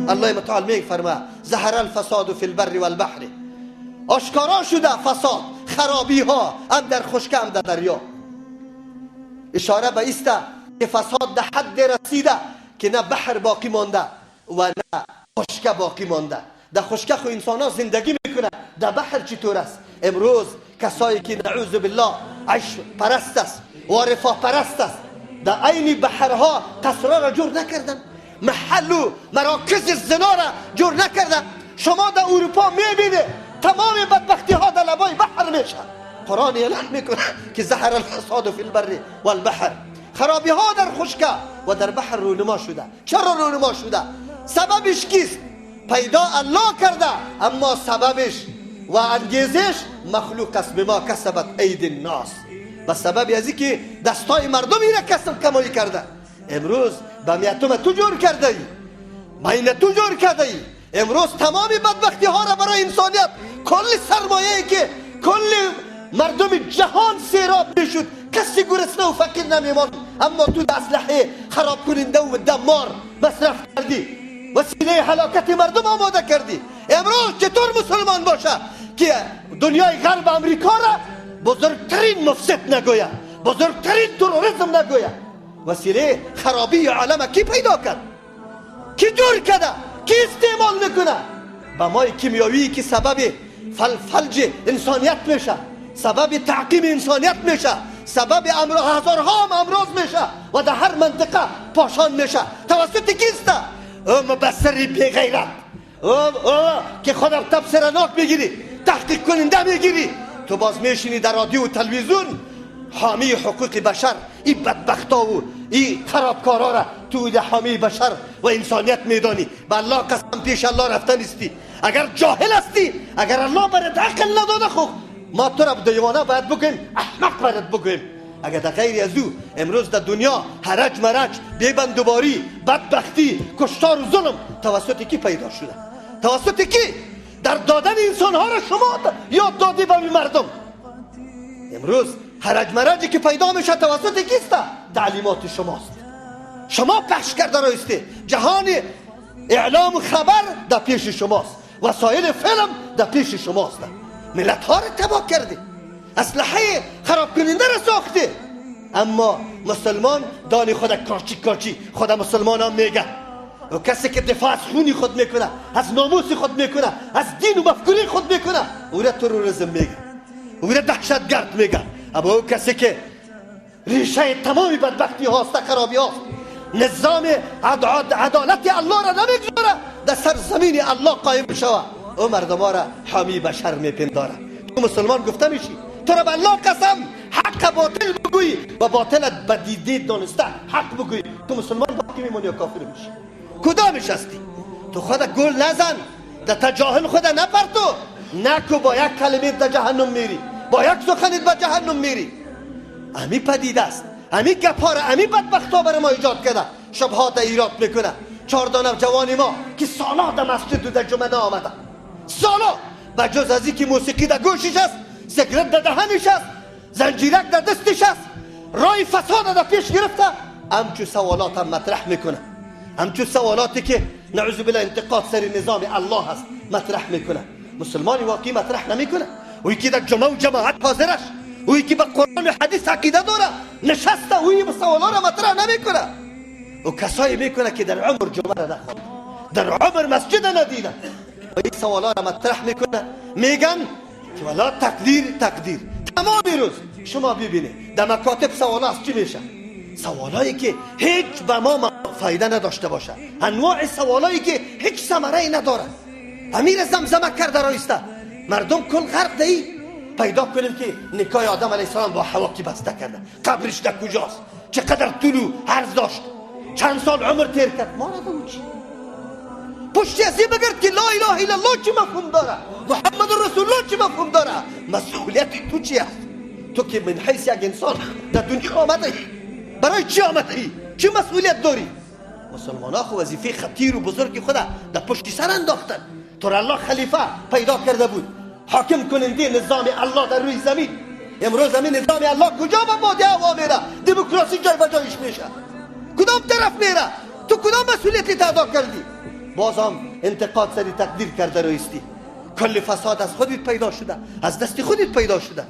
الله متعال میفرما ظهر الفساد فی البر والبحر، آشکارا شده فساد، خرابی ها هم در خشکه هم در دریا. اشاره به ایست که فساد در حد رسیده که نه بحر باقی مانده و نه خشکه باقی مانده. در خشکه خو انسان ها زندگی میکنه، در بحر چطور است؟ امروز کسایی که نعوذ بالله عیش پرست است و رفاه پرست است، در عین بحرها قصرها را جور نکردن، محل و مراکز زنا را جور نکردن. شما در اروپا میبینید تمام بدبختی ها در لبای بحر میشه. قرآن اعلان میکنه که ظهر الفساد فی البر والبحر، خرابی ها در خشکه و در بحر رونما شده. چرا رونما شده؟ سببش کیست؟ پیدا الله کرده، اما سببش و انگیزش مخلوق است. بما کسبت اید الناس، به سبب از اینکه دستای مردم ایره کسب کمایی کرده. امروز به میتم تو جور کرده ای، ماینه تو جور کرده ای. امروز تمام بدبختی ها را برای انسانیت، کل سرمایه که کل مردم جهان سیراب میشد، کسی گرسنه و فقیر نمیماند، اما تو اسلحه خراب کننده و دمار مصرف کردی، وسیله هلاکت مردم آماده کردی. امروز چطور مسلمان باشه که دنیای غرب امریکا را بزرگترین مفسد نگوید، بزرگترین تروریسم نگوید؟ وسیله خرابی عالم کی پیدا کرد؟ کی جور کرده؟ کی استعمال میکنه؟ با مای کیمیاوی که سبب فلج انسانیت میشه، سبب تعقیم انسانیت میشه، سبب هزارها هم امراض میشه و در هر منطقه پاشان میشه. توسط کیست؟ او مبصری بی غیرت، او که خودم تبصره میگیری، تحقیق کننده میگیری، تو باز میشینی در رادیو و تلویزیون حامی حقوق بشر، این بدبختا و این خرابکارا را تو حامی بشر و انسانیت میدانی. به الله قسم پیش الله رفته نیستی. اگر جاهل هستی، اگر الله برات عقل نداده، خو ما تو را دیوانه باید بگویم، احمق باید بگویم. اگر در غیر از او امروز در دنیا هرج مرج، بیبندوباری، بدبختی، کشتار و ظلم توسط کی پیدا شده؟ توسط کی؟ در دادن انسان ها را شما یاد دادی به مردم. امروز هرج مرجی که پیدا میشه توسط کیست؟ تعلیمات شماست. شما پخش کرده رایستی. جهان اعلام و خبر در پیش شماست، وسایل فیلم در پیش شماست. ملت ها را تباه کردی، اسلحه خراب کننده را ساختی، اما مسلمان دانی خود کاچی کاچی خود مسلمان هم میگه. و کسی که دفاع از خونی خود میکنه، از ناموس خود میکنه، از دین و مفکوره خود میکنه، او را تروریسم میگه، او را دهشتگرد میگه. اما او کسی که ریشه تمام بدبختی هاست، خرابی هاست، نظام عدالت الله را نمیگذاره در سرزمین الله قایم شوه، او مردم را حامی بشر میپنداره. تو مسلمان گفته میشی، تو را به الله قسم حق باطل بگویی و باطلت به دیده دانسته حق بگویی، تو مسلمان باقی میمونی یا کافر میشی؟ کدامش هستی؟ تو خود گل نزن، در تجاهل خود نپرتو، نکو با یک کلمه در جهنم میری، با یک سخنت به جهنم میری. امی پدیده است، امی گپاره، امی بدبختا برای ما ایجاد کرده، شبهات ایراد میکنه. چهار دانه جوان ما که سالا در مسجد و در جمعه آمده، سالا بجز از اینکه موسیقی در گوشش است، سیگرت در دهنش است، زنجیرک در دستش است، رای فساد در پیش گرفته، همچو سوالات هم مطرح میکنه، همچو سوالاتی که نعوذ بالله انتقاد سر نظام الله است مطرح میکنه. مسلمان واقعی مطرح نمیکنه. او یکی در جمعه و جماعت حاضرش، او یکی به قرآن و حدیث عقیده داره نشسته، او این سوالا را مطرح نمیکنه. او کسایی میکنه که در عمر جمعه را نخوانده، در عمر مسجد ندیده، و این سوالا را مطرح میکنه. میگن که والا تقدیر تقدیر. تمام روز شما ببینید در مکاتب سوالا از چی میشه؟ سوالایی که هیچ به ما فایده نداشته باشه، انواع سوالایی که هیچ ثمره نداره. امیر زمزمه کرده رایسته، مردم کل غرق دی. پیدا کنیم که نکاح آدم علیه السلام با حوا کی بسته کرده، قبرش در کجاست، چقدر طول و عرض داشت، چند سال عمر تیر کرد. ما ندونیم چی پشت از این بگرد که لا اله الا الله چی مفهوم داره، محمد رسول الله چی مفهوم داره. مسئولیت تو چی است؟ تو که من حیث یک انسان در دنیا آمده ای، برای چی آمده ای؟ چی مسئولیت داری؟ مسلمان ها خو وظیفه خطیر و بزرگ خود در پشت سر انداختن. تو را الله خلیفه پیدا کرده بود، حاکم کننده نظام الله در روی زمین. امروز همین نظام الله کجا به باد هوا میره؟ دموکراسی جای به جایش میشه، کدام طرف میره؟ تو کدام مسئولیتی ادا کردی؟ باز هم انتقاد سری تقدیر کرده رویستی. کل فساد از خودت پیدا شده، از دست خودت پیدا شده.